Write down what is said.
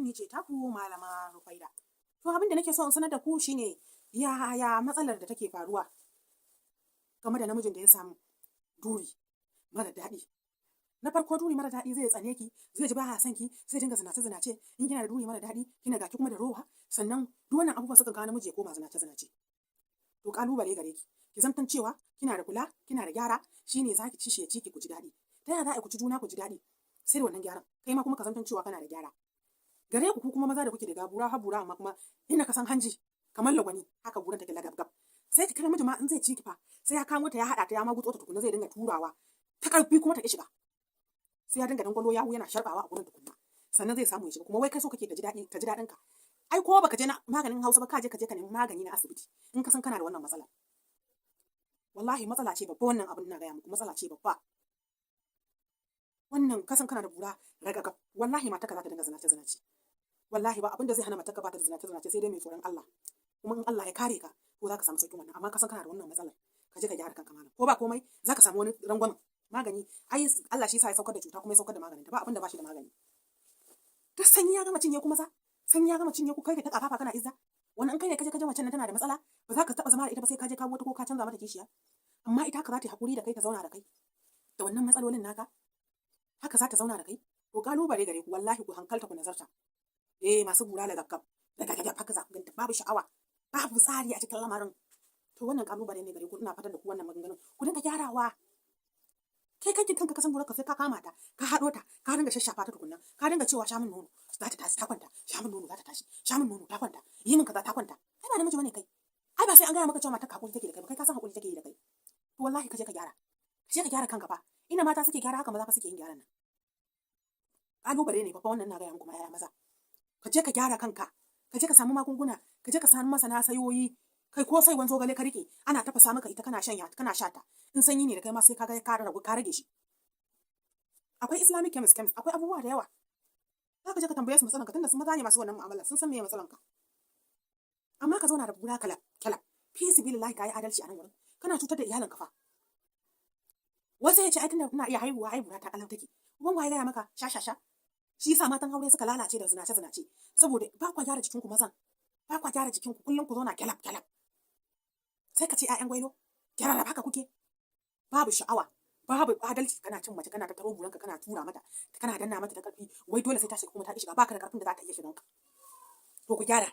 alaikum, ni ce taku Malama Rufaida. To, abin da nake so in sanar da ku shine yaya matsalar da take faruwa game da namijin da ya samu duri mara daɗi. Na farko, duri mara daɗi zai tsane ki, zai ji baya son ki, zai dinga zinace zinace. In kina da duri mara daɗi, kina ga ki kuma da rowa, sannan duk wannan abubuwan sukan kawo namiji ya koma zinace zinace. To, kalubale gare ki, ki zamtan cewa kina da kula, kina da gyara, shine zaki ci shi ya ci ki, ku ji daɗi. Ta yaya za a ku ci juna ku ji daɗi? Sai da wannan gyaran. Kai ma kuma ka zamtan cewa kana da gyara. Gare ku ku kuma maza da kuke da gabura habura, amma kuma ina ka san hanji kamar lagwani, haka buran take lagab gab. Sai ki namiji ma in zai ci ki fa, sai ya kamo ta, ya haɗa ta, ya magutso ta tukuna, zai dinga turawa ta ƙarfi kuma ta ki shiga. Sai ya dinga dangwalo yawu yana sharbawa a gurin tukunna, sannan zai samu ya shiga. Kuma wai kai so kake ta ji daɗi, ta ji daɗin ka. Ai ko baka je na maganin Hausa ba, ka je ka nemi magani na asibiti in ka san kana da wannan matsala. Wallahi matsala ce babba wannan abin, ina gaya muku, matsala ce babba wannan. Kasan kana da bura ragagab, wallahi matarka za ta dinga zinace zinace. Wallahi ba abin da zai hana matarka ba ta zinace zinace sai dai mai tsoron Allah. Kuma in Allah ya kare ka, ko za ka samu sauƙin wannan. Amma kasan kana da wannan matsalar, ka je ka gyara kanka malam. Ko ba komai za ka samu wani rangwamen magani. Ai Allah shi yasa ya saukar da cuta kuma ya saukar da maganin ta. Ba abin da ba shi da magani. Duk sanyi ya gama cinye ku maza, sanyi ya gama cinye ku. Kai ka ta kafafa kana izza. Wani in kai ne kaje macen nan tana da matsala, ba za ka taba zama da ita ba, sai ka je ka wata ko ka canza mata kishiya. Amma ita haka za ta yi hakuri da kai, ta zauna da kai da wannan matsalolin naka, haka za ta zauna da kai. To, kalubale gare ku, wallahi ku hankalta, ku nazarta. Eh, masu bura da gaggab da gaggab, haka za ku ganta, babu sha'awa, babu tsari a cikin lamarin. To, wannan kalubale ne gare ku. Ina fatan da ku wannan maganganun ku dinga gyarawa. Kai kankin kanka ka san burarka, sai ka kama ta, ka haɗo ta, ka dinga shashafa ta tukunna, ka dinga cewa sha min nono, za ta tashi, ta kwanta, sha min nono, za ta tashi, sha min nono, ta kwanta, yi min kaza, ta kwanta. Ai ba namiji bane kai. Ai ba sai an gaya maka cewa matar ka hakuri take da kai ba, kai ka san hakuri take yi da kai. To, wallahi ka je ka gyara, ka je ka gyara kanka fa. Ina mata suke gyara, haka maza fa suke yin gyaran nan. Kalubale ne fa wannan, na gaya muku ma yaya maza. Ka je ka gyara kanka, ka je ka samu magunguna, ka je ka samu masana sayoyi. Kai ko sai wanzo gale ka rike, ana tafasa maka ita, kana shanya, kana sha ta. In sanyi ne da kai ma, sai ka ga ka ragu, ka rage shi. Akwai Islamic chemist chemist, akwai abubuwa da yawa. Za ka je ka tambaye su matsalanka, tunda su maza ne masu wannan mu'amala, sun san meye matsalanka. Amma ka zauna da bura kala kala, fi sabilillahi, ka yi adalci a nan wurin? Kana cutar da iyalinka fa. Wasu ya ce ai tunda ina iya haihuwa, haihuwa ta kalau take. Uban waye gaya maka? Sha sha sha. Shi yasa matan aure suka lalace da zinace zinace, saboda ba kwa gyara jikinku. Mazan ba kwa gyara jikinku, kullum ku zauna kyalab kyalab, sai ka ce 'ya'yan gwailo gyara, haka kuke, babu sha'awa, babu adalci. Kana cin mace, kana tattaro buranka, kana tura mata, kana danna mata ta karfi, wai dole sai ta shiga, kuma ta ki shiga. Baka da karfin da za ta iya shigan ka. To, ku gyara.